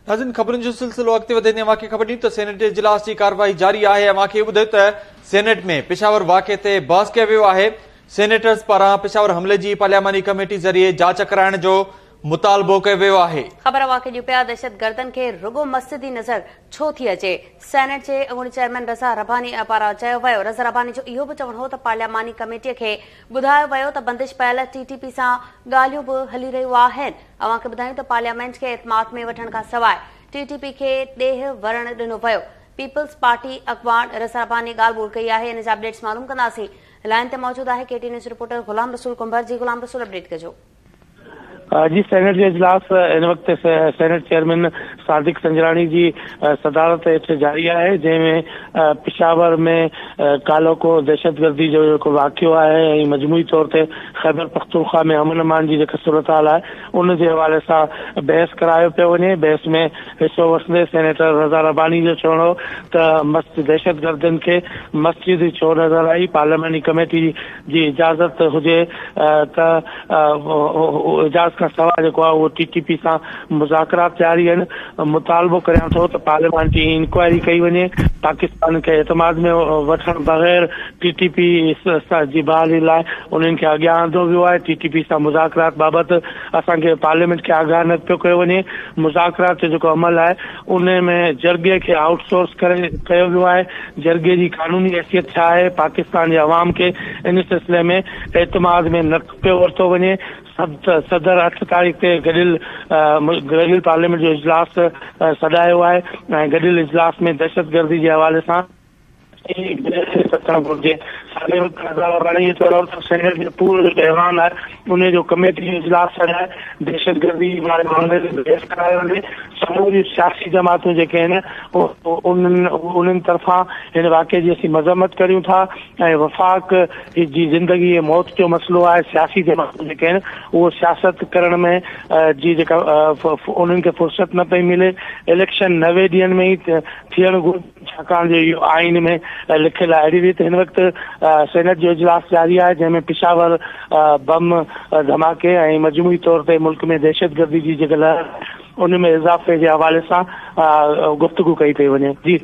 ناظرين خبرن جو سلسلو اڳتي وڌائيندي اوهان کي خبر ڏيون ته سينيٽ اجلاس جي ڪارروائي جاري آهي. اوهان کي ٻڌايو ته سينيٽ ۾ پشاور واقعي تي بحث ڪيو ويو آهي. سينيٽرز پاران پشاور حملي جي پارلياماني ڪميٽي ذريعي جاچ ڪرائڻ جو مطالبو ڪيو ويو آهي. خبر اوهان کي ڏيون پيا دهشتگردن کي رڳو مسجد ئي نظر ڇو ٿي اچي؟ سينيٽ جي اڳوڻي چيئرمين رضا رباني پاران چيو ويو. رضا رباني جو اهو به چوڻ هو ته پارلياماني ڪميٽي کي ٻڌايو ويو ته بندش پيل ٽي ٽي پي سان ڳالهيون به هلي رهيون آهن. اوهان کي ٻڌايون ته پارليامينٽ کي اعتماد ۾ وٺڻ کان سواء ٽي ٽي پي کي ڏيهه ورڻ ڏنو ويو. پيپلز پارٽي اڳواڻ رضا رباني ڳالهه ٻولهه ڪئي آهي ان جا اپڊيٽس معلوم ڪنداسين. لائين تي موجود آهي K T news reporter Ghulam Rasool Kumbhar جي غلام رسول اپڊيٽ ڪجو. جي سينيٽ جو اجلاس هن وقت سينيٽ چيئرمين صادق سنجراڻي جي صدارت هيٺ جاري آهي جنهن ۾ پشاور ۾ ڪالهوڪو دهشتگردي جو جيڪو واقعو آهي ۽ مجموعي طور تي خيبر پختونخوا ۾ امن امان جي جيڪا صورتحال آهي ان جي حوالي سان بحث ڪرايو پيو وڃي، بحث ۾ حصو وٺندي سينيٽر رضا رباني جو چوڻ هو ته دهشتگردن کي مسجد ئي ڇو نظر آئي، پارلياماني ڪميٽي جي اجازت هجي ته اجازت کان سواء جيڪو آهي اهو ٽي ٽي پي سان مذاڪرات جاري آهن، مطالبو ڪريان ٿو ته پارلياماني انڪوائري ڪئي وڃي، پاڪستان کي اعتماد ۾ وٺڻ بغير ٽي ٽي پي جي بحالي لاء انهن کي اڳيان آندو ويو آهي، ٽي ٽي پي سان مذاڪرات بابت اسان کي پارليامينٽ کي آگاهه نه پيو ڪيو وڃي، مذاڪرات جو جيڪو عمل آهي ان ۾ جرڳي کي آئوٽ سورس ڪري ڪيو ويو آهي، جرڳي جي قانوني حيثيت ڇا آهي، پاڪستان جي عوام کي ان سلسلي ۾ اعتماد ۾ نه پيو ورتو وڃي، صدر اٺ تاريخ تي گڏيل گڏيل پارليامينٽ جو اجلاس سڏايو آهي ۽ گڏيل اجلاس ۾ دهشتگردي جي حوالي سان ٿيڻ گهرجي. ساڳئي وقت رضا رباني جو چوڻ هو ته سينيٽ جو پورو جيڪو ايوان آهي ان جو ڪميٽي جو اجلاس سڏائي دهشتگردي واري معاملي تي بحث ڪرايو وڃي، سموريون سياسي جماعتون جيڪي آهن انهن انهن طرفان هن واقعي جي اسين مذمت ڪريون ٿا ۽ وفاق جي زندگي ۽ موت جو مسئلو آهي، سياسي جماعتون جيڪي آهن اهو سياست ڪرڻ ۾ جي جيڪا انهن کي فرصت نه پئي ملي، اليڪشن 90 ڏينهن ۾ ئي ٿيڻ گهرجي. ڇاڪاڻ جو اهو آئين ۾ لکيل آهي. اهڙي ريت هن وقت سينيٽ جو اجلاس جاري آهي جنهن ۾ پشاور بم ڌماڪي ۽ مجموعي طور تي ملڪ ۾ دهشتگردي جي جيڪا لهر آهي ان ۾ اضافي جي حوالي سان گفتگو ڪئي پئي وڃي. جي.